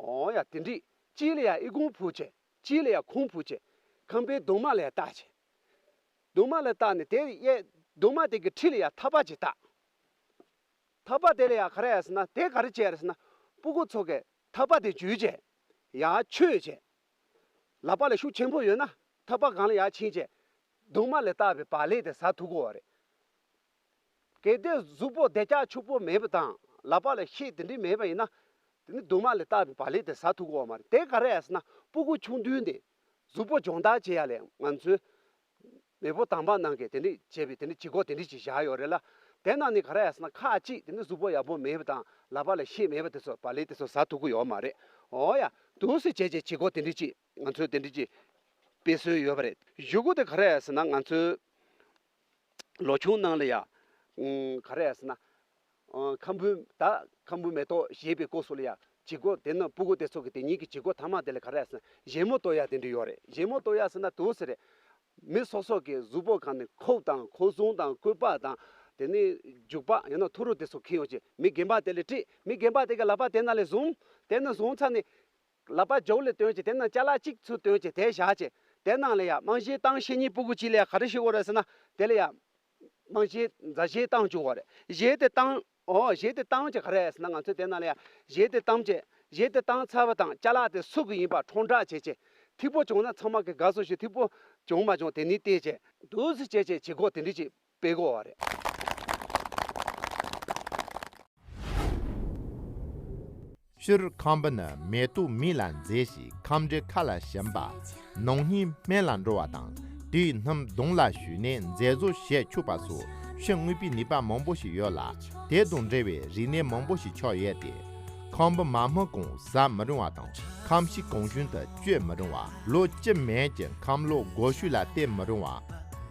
འོ་ཡ། དེ་འདྲའི་དཀྱིལ་ལ་ཡ་ཨི་ཁུང་ཕུབ་བྱས། དཀྱིལ་ལ་ཡ་ཁུང་ཕུབ་བྱས། ཁང་པའི་གདུང་མ་ལ་ཡ་བཏགས་བྱས། གདུང་མ་ལ་བཏགས་ནས་དེ་གཡས་གདུང་མ་དེ་གི་འཁྲིས་ལ་ཡ་ཐག་པ་ཅིག་བཏགས། ཐག་པ་དེ་ལ་ཡ་ག་རེ་ཡ་ཟེར་ན། དེ་ག་རེ་བྱས་རེད་ཟེར་ན། སྤུ་གུ་ཚོ་གིས་ཐག་པ་དེ་འཇུས་བྱས་ཡར་ཆོད་བྱས། ལག་པ་ལ་ཤུགས་ཆེན་པོ་ཡོད་ན་ཐག་པ་སྒང་ལ་ཡར་ཕྱིན་བྱས། གདུང་མ་ལ་བཏགས་པའི་བག་ལེབ་དེ་ཟ་ཐུབ་ཀྱི་ཡོད་རེད། གལ་ཏེ་གཟུགས་པོ་བདེ་འཇགས་ཕྱུག་པོ་མེད་པ་དང་ལག་པ་ལ་ཤེད་དེ་འདྲའི་མེད་པ་ཡིན་ན། དེ་ནི་གདུང་མ་ལ་བཏགས་པའི་བག་ལེབ་དེ་ཟ་ཐུབ་ཀྱི་ཡོད་མ་རེད། དེ་ག་རེ་ཡ་ཟེར་ན། སྤུ་གུ་ཆུང་དུས་ནས་གཟུགས་པོ་སྦྱོང་བརྡར་བྱེད་ཡ་ལས་ང་ཚོའི་མེས་པོ་དམ་པ་རྣམས་ཀྱིས་དེ་འདྲ་བྱས་པའི་དེ་འདྲ་བྱེད་སྒོ་དེ་འདྲ་ཅིག་བཞག་ཡོད་རེད་ལ། དེ་ནང་ནས་ག་རེ་ཡ་ཟེར་ན། ཁ་ཅིག་དེ་འདྲ་གཟུགས་པོ་ཡག་པོ་མེད་པ་དང་ལག་པ་ལ་ཤེད་མེད་པ་དེ་ཚོ་བག་ལེབ་དེ་ཚོ་ཟ་ཐུབ་ཀྱི་ཡོད་མ་རེད། འོ་ཡ། འདུག་སེ་བྱས་བྱས་བྱེད་སྒོ་དེ་འདྲ་ཅིག་ང་ཚོས་དེ་འདྲ་ཅིག་སྤེལ་སྲོལ་ཡོད་པ་རེད། གཞུག་གུ་དེ་ག་རེ་ཡ་ཟེར་ན། ང་ཚོའི་ལོ་ཆུང་ནང་ལ་ཡ། ཨུམ། ག་རེ་ཡ་ཟེར་ན། ཨ། ཁམ་བུ། ད་ཁམ་བུ་མེ་ཏོག་བཞད་པའི་སྐབས་སུ་ལ་ཡ། བྱེད་སྒོ་དེ་ནི་སྤུ་གུ་དེ་ཚོ་གི་དེ་ཉིད་ཀྱི་བྱེད་སྒོ་ཐ་མ་དེ་ལ་ག་རེ་ཡ་ཟེར་ན། བཞད་མོ་གཏོར་ཡ་དེ་འདྲ་ཡོད་རེད། བཞད་མོ་གཏོར་ཡ་ཟེར་ན་འདུག་སེ་རེད། མི་སོ་སོ་གི་གཟུགས་པོ་གང་ནས་ཁོག་དང་ཁོག་ཟུང་དང་སྐུད་པ་དང་། དེ་ནས་རྒྱུག་པ་ཡང་ན་ཐུ་རུ་དེ་ཚོ་འཁྱེར་ཡོང་བྱས། མི་རྒན་པ་དེ་ལ་སྤྲད། མི་རྒན་པ་དེ་གི་ལག་པ་དེ་ནང་ལ་བཟུང་། དེ་ནས་བཟུང་ཚར་ནས། ལག་པ་མཇུག་ལ་བཏོན་བྱས། དེ་ནང་ཅ་ལག་གཅིག་ཚུར་བཏོན་བྱས། དེ་བཞག་བྱས། དེ་ནང་ལ་ཡ་རྨང་གཞིའི་གཏམ་བཤད་མཁན་སྤུ་གུ་གཅིག་ལ་ཡ་ག་རེ་ཞུ་དགོས་རེད་ཟེར་ན། དེ་ལ་ཡ་རྨང་གཞིའི་མཛའ་གཞས་གཏམ་བཅུག་དགོས་རེད། གཞས་དེ་གཏམ། ཨོ། གཞས་དེ་གཏམ་བྱས་ག་རེ་ཟེར་ན། ང་ཚོས་དེ་ནང་ལ་ཡ་གཞས་དེ་གཏམ་བྱས། གཞས་དེ་གཏམ་ཚར་བ་དང་ཅ་ལག་དེ་སུ་གི་ཡིན་པ་ཁྲོམ་བསྒྲགས་བྱས་བྱས། ཐིག་པོ་བྱུང་ན་ཚང་མ་གི་དགའ་བསུ་ཞུ། ཐིག་པོ་བྱུང་མ་བྱུང་དེ་ནས་བལྟས་བྱས། འདུག་སེ་བྱས་བྱས་བྱེད་སྒོ་དེ་འདྲ་ཅིག་སྤེལ་དགོས་པ་རེད། སྤྱིར་ཁམ་བུ་ནི་མེ་ཏོག་མིག་ལ་མཛེས་ཤིང་ཁམས་འདྲེ་ཁ་ལ་ཞིམ་པ། ནང་སྙིང་སྨན་ལ་འགྲོ་བ་དང་། དེའི་སྣུམ་གདོང་ལ་བཞུས་ནས་མཛེས་བཟོ་བྱས་ཆོག་པ་སོགས་ཕྱི་དངོས་པོའི་ནུས་པ་མང་པོ་ཞིག་ཡོད་ལ། དེ་དང་འབྲེལ་བའི་རིག་གནས་མང་པོ་ཞིག་ཆགས་ཡོད་དེ། ཁམ་བུ་མ་སྨིན་གོང་ཟ་མི་རུང་བ་དང་། ཁམ་ཤིང་གོང་བཞིན་དུ་སྤྱོད་མི་རུང་བ། ལོ་བཅུ་མན་གྱི་ཁམ་ལོ་སྒོ་ཤུད་ལ་བལྟས་མི་རུང་བ།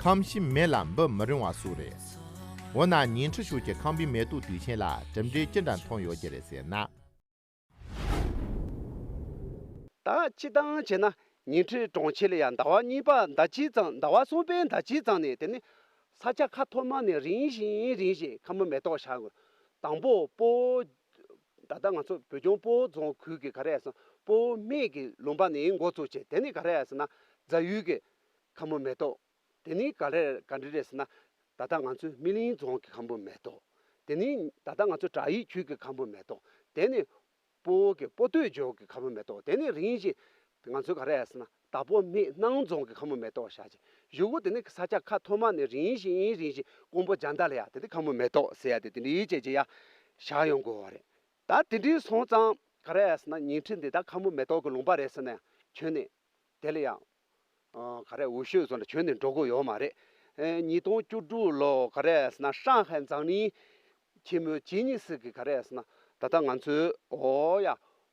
ཁམ་ཤིང་མེ་ལ་འབུད་མི་རུང་བ་སོགས་རེད། འོ་ན་ཉིང་ཁྲི་ཤོད་ཀྱི་ཁམ་བུའི་མེ་ཏོག་དུས་ཆེན་ལ་གྲུབ་འབྲས་ཅི་འདྲ་ཐོན་ཡོད་ཀྱི་རེད་ཟེར་ན། ད་སྤྱིར་བཏང་བྱས་ན་ཉིང་ཁྲི་གྲོང་ཁྱེར་ལ་ཡང་ཟླ་བ་གཉིས་པ་ཟླ་གཅིག་ཙམ། ཟླ་བ་གསུམ་པའི་ཟླ་གཅིག་ཙམ་ནས་དེ་ནི་ས་ཆ་ཁ་ཐོར་མ་ནས་རིམ་བཞིན་རིམ་བཞིན་ཁམ་བུ་མེ་ཏོག་ཤར་དགོས། དང་པོ་སྤོ། ད་ལྟ་ང་ཚོ་བོད་ལྗོངས་སྤོ་བོ་རྫོང་ཁུལ་གྱི་ག་རེ་ཟེར་ན་སྤོ་བོ་སྨད་ཀྱི་ལུང་པ་ནས་འགོ་བཙུགས་བྱས། དེ་ནི་ག་རེ་ཟེར་ན་རྫ་ཡུལ་གྱི་ཁམ་བུ་མེ་ཏོག་དེ་ནི་ག་རེ་ག་འདྲ་རེད་ཟེར་ན། ད་ལྟ་ང་ཚོའི་སྨིན་གླིང་རྫོང་གི་ཁམ་བུ་མེ་ཏོག་དེ་ནི་ད་ལྟ་ང་ཚོ་བྲག་ཡིབ་ཆུས་ཀྱི་ཁམ་བུ་མེ་ཏོག་དེ་ནི་སྤོ་བོ་གི་སྤོ་སྟོད་ལྗོངས་ཀྱི་ཁམ་བུ་མེ་ཏོག་དེ་ནི་རིམ་བཞིན་ང་ཚོའི་ག་རེ་ཟེར་ན་དྭགས་པོ་སྨད་སྣང་རྫོང་གི་ཁམ་བུ་མེ་ཏོག་ཤར་གྱི་བཞུགས་སྒོ། དེ་ནི་ས་ཆ་ཁ་ཐོར་མ་ནས་རིམ་བཞིན་རིམ་བཞིན་ཀོང་པོ་རྒྱ་མདའ་ལ་ཡ་དེ་ནི་ཁམ་བུ་མེ་ཏོག་ཟེར་ཡ་དེ་དེ་འདྲའི་བྱས་བྱས་ཡ་ཤར་ཡོང་དགོས་པ་རེད། ད་དེ་འདྲའི་སོང་ཙང་ག་རེ་ཟེར་ན་ཉིང་ཁྲི་འདི་ད་ཁམ་བུ་མེ་ཏོག་གི་ལུང་པ་རེད་ཟེར་ན་ཡང་ཁྱོན་ནས་དེ་ལ་ཡང་། ཨ། ག་རེ་འུ་ཤོད་བཟོ་འདྲ་ཁྱོན་ནས་འགྲོ་དགོས་ཡོད་མ་རེད། ཨེ། ཉིས་སྟོང་བཅུ་དྲུག་ལོ་ག་རེ་ཟེར་ན་ཧྲང་ཧའེ་འཛམ་གླིང་ཆེན་མོའི་བྱས་ཉེས་སྲིད་ཀྱི་ག་རེ་ཟེར་ན་ད་ལྟ་ང་ཚོའི་ཨོ་ཡ་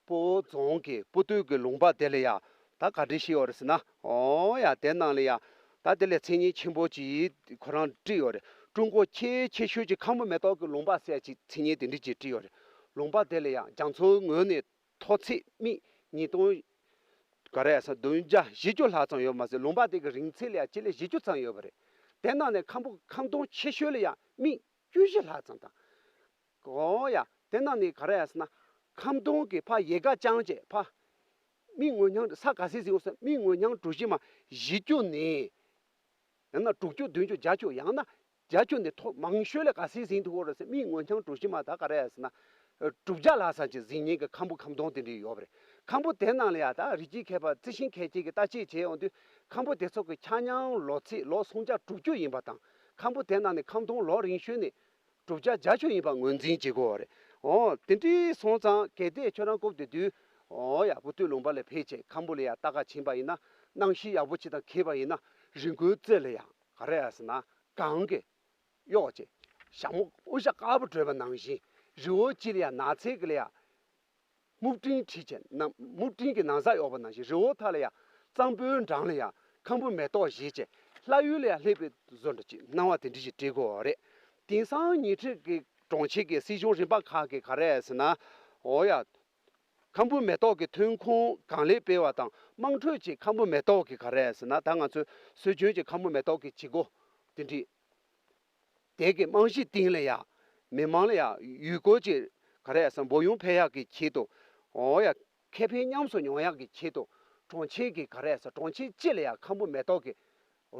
སྤོ་བོ་རྫོང་གི་སྤོ་སྟོད་ཀྱི་ལུང་པ་དེ་ལ་ཡ་ད་ག་འདྲ་ཞིག་ཡོད་རེད་ཟེར་ན། ཨོ་ཡ་དེ་ནང་ལ་ཡ་ད་དེ་ལ་མཚན་སྙན་ཆེན་པོ་ཅིག་ཁོ་རང་བྲིས་ཡོད་རེད། ཀྲུང་གོ་ཆེས་ཆེ་ཤོས་ཀྱི་ཁམ་བུ་མེ་ཏོག་གི་ལུང་པ་ཟེར་ཅིག་མཚན་སྙན་དེ་འདྲ་ཅིག་བྲིས་ཡོད་རེད། ལུང་པ་དེ་ལ་ཡ་རྒྱ་མཚོའི་ངོས་ནས་མཐོ་ཚད་སྨི་ཉིས་སྟོང་ག་རེ་ཟེར་བདུན་བརྒྱ་བཞི་བཅུ་ལྷག་ཙམ་ཡོད་མ་ཟད། ལུང་པ་དེ་གི་རིང་ཚད་ལ་ཡ་སྤྱི་ལེ་བཞི་བཅུ་ཙམ་ཡོད་པ་རེད། དེ་ནང་ནས་ཁམ་བུ་ཁམ་སྡོང་ཆེ་ཤོས་ལ་ཡ་སྨི་བཅུ་བཞི་ལྷག་ཙམ་དང་། ཨོ་ཡ། དེ་ནང་ནས་ག་རེ་ཟེར་ན་ཁམ་སྡོང་གི་ཕར་ཡལ་ག་བརྐྱངས་བྱས་ཕར་སྨི་ངོས་སྙོམས་ས་ག་ཚད་ཟིན་ཡོད་ཟེར། སྨི་ངོས་སྙོམས་གྲུ་བཞི་མ་བཞི་བཅུ་ནས། ཡང་ན་དྲུག་ཅུ་བདུན་ཅུ་བརྒྱད་ཅུ་ཡང་ན་བརྒྱད་ཅུ་ནས་མཐོ་མང་ཤོས་ལ་ག་ཚད་ཟིན་ཐུབ་ཀྱི་རེད་ཟེར། སྨི་ངོས་སྙོམས་གྲུ་བཞི་མ་ད་ག་རེ་ཟེར་ན། དྲུག་བརྒྱ་ལྷག་ཙམ་ཅིག་ཟིན་མཁན་གྱི་ཁམ་བུ་ཁམ་སྡོང་དེ་འདྲ་ཡོད་པ་རེད། ཁམ་བུ་དེ་ནང་ལ་ཡ་ད་རི་སྐྱེས་མཁས་པ་རྩི་ཤིང་མཁས་ཅན་གྱིས་བརྟག་དཔྱད་བྱས་ཡོང་དུས་ཁམ་བུ་དེ་ཚོ་གི་ཆ་སྙོམས་ལོ་ཚད་ལོ་སུམ་བརྒྱ་དྲུག་ཅུ་ཡིན་པ་དང་། ཁམ་བུ་དེ་ནང་ནས་ཁམ་སྡོང་ལོ་རིང་ཤོས་ནི་དྲུག་བརྒྱ་བརྒྱད་ཅུ་ཡིན་པ་ངོས་འཛིན་བྱེད་དགོས་པ་རེད། ཨོ། དེ་འདྲ་སོང་ཙང་གལ་ཏེ་ཁྱོད་རང་སྐབས་དེ་དུས་ཨོ་ཡ་སྤོ་སྟོད་ལུང་པ་ལ་ཕེབས་བྱས་ཁམ་བུ་ལ་ཡ་ལྟ་ག་ཕྱིན་པ་ཡིན་ན། གནམ་གཤིས་ཡག་པོ་ཅིག་དང་འཁེལ་བ་ཡིན་ན་རི་མགོའི་རྩེ་ལ་ཡ་ག་རེ་ཟེར་ན་གངས་ཀྱིས་གཡོགས་བྱས། ཞྭ་མོ་དབུ་ཞྭ་དཀར་པོ་བྲུས་པ་ནང་བཞིན། རི་བོ་དཀྱིལ་ལ་ཡ་ནགས་ཚལ་གྱི་ལ་ཡ་སྨུག་སྤྲིན་བྲིས་བྱས། ནམ་སྨུག་སྤྲིན་གྱི་ན་བཟའ་གཡོགས་པ་ནང་བཞིན། རི་བོ་མཐའ་ལ་ཡ་གཙང་པོའི་འགྲམ་ལ་ཡ་ཁམ་བུ་མེ་ཏོག་བཞད་བྱས། ལྷ་ཡུལ་ལ་ཡ་སླེབས་པའི་བཟོ་འདྲ་ཅིག་སྣང་བ་དེ་འདྲ་ཞིག་སྤྲད་དགོས་པ་རེད། དེང་སང་ཉིང་ཁྲི་གི་གྲོང་ཁྱེར་གྱི་སྲིད་གཞུང་རིམ་པ་ཁག་གིས་ག་རེ་ཟེར་ན། ཨོ་ཡ། ཁམ་བུ་མེ་ཏོག་གི་ཐོན་ཁུངས་གང་ལེགས་སྤེལ་བ་དང་། དམངས་ཁྲོད་ཀྱི་ཁམ་བུ་མེ་ཏོག་གི་ག་རེ་ཟེར་ན། ད་ང་ཚོའི་སྲོལ་རྒྱུན་གྱི་ཁམ་བུ་མེ་ཏོག་གི་བྱེད་སྒོ་དེ་འདྲ། དེ་གི་རྨང་གཞི་སྟེང་ལ་ཡ། མི་མང་ལ་ཡ་ཡུལ་སྐོར་གྱི་ག་རེ་ཟེར་འབུར་ཡོང་ཕེབས་ཡག་གི་ཆེད་དུ། འོ་ཡ། ཁེ་ཕན་ཉམས་སུ་མྱོང་ཡག་གི་ཆེད་དུ། གྲོང་ཁྱེར་གྱི་ག་རེ་ཟེར་གྲོང་ཁྱེར་སྤྱི་ལ་ཡ་ཁམ་བུ་མེ་ཏོག་གི་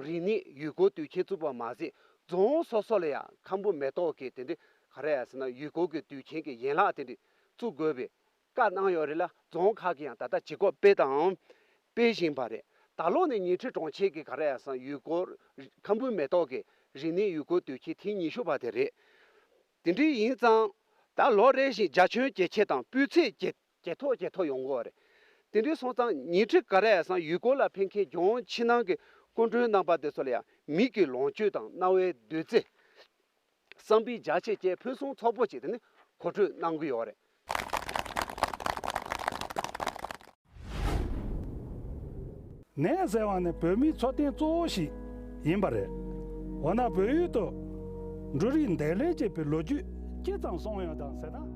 རིག་གནས་ཡུལ་སྐོར་དུས་ཆེན་བཙུགས་པ་མ་ཟད། རྫོང་སོ་སོ་ལ་ཡ་ཁམ་བུ་མེ་ཏོག་གི་དེ་འདྲའི་ག་རེ་ཟེར་ན་ཡུལ་སྐོར་གྱི་དུས་ཆེན་གྱི་ཡན་ལག་དེ་འདྲ་བཙུགས་དགོས་པའི་བཀའ་གནང་ཡོད་རེད་ལ། རྫོང་ཁག་གིས་ཡང་ད་ལྟ་བྱེད་སྒོ་སྤེལ་དང་སྤེལ་བཞིན་པ་རེད། ད་ལོ་ནི་ཉིང་ཁྲི་གྲོང་ཁྱེར་གྱི་ག་རེ་ཟེར་ན་ཡུལ་སྐོར་ཁམ་བུ་མེ་ཏོག་གི་རིག་གནས་ཡུལ་སྐོར་དུས་ཆེན་ཐེངས་ཉི་ཤུ་པ་དེ་རེད། དེ་འདྲ་ཡིན་ཙང་ད་ལོ་རེ་བཞིན་རྒྱ་ཁྱོན་ཇེ་ཆེ་དང་སྤུས་ཚད་ཇེ་ཇེ་མཐོ་ཇེ་མཐོ་ཡོང་གི་ཡོད་རེད། དེ་འདྲ་སོང་ཙང་ཉིང་ཁྲི་ག་རེ་ཟེར་ན་ཡུལ་སྐོར་ལ་ཕེབས་མཁན་ལྗོངས་ཕྱི་ནང་གི་སྐུ་མགྲོན་རྣམ་པ་དེ་ཚོ་ལ་ཡང་མིག་གི་ལོངས་སྤྱོད་དང་རྣ་བའི་བདུད་རྩི། བསམ་པའི་རྒྱ་ཆེ་བཅས་ཕུན་སུམ་ཚོགས་པོ་ཅིག་དེ་ནི་མཁོ་སྤྲོད་གནང་གི་ཡོད་རེད། ནས་ཟེར་བ་ནི་བོད་མིའི་འཚོ་རྟེན་གཙོ་བོ་ཞིག་ཡིན་པ་རེད། འོ་ན་བོད་ཡུལ་དུ་འབྲུ་རིགས་འདེབས་ལས་བྱེད་པའི་ལོ་རྒྱུས་ཅི་ཙམ་གསུངས་ཡོད་དམ་ཟེར་ན།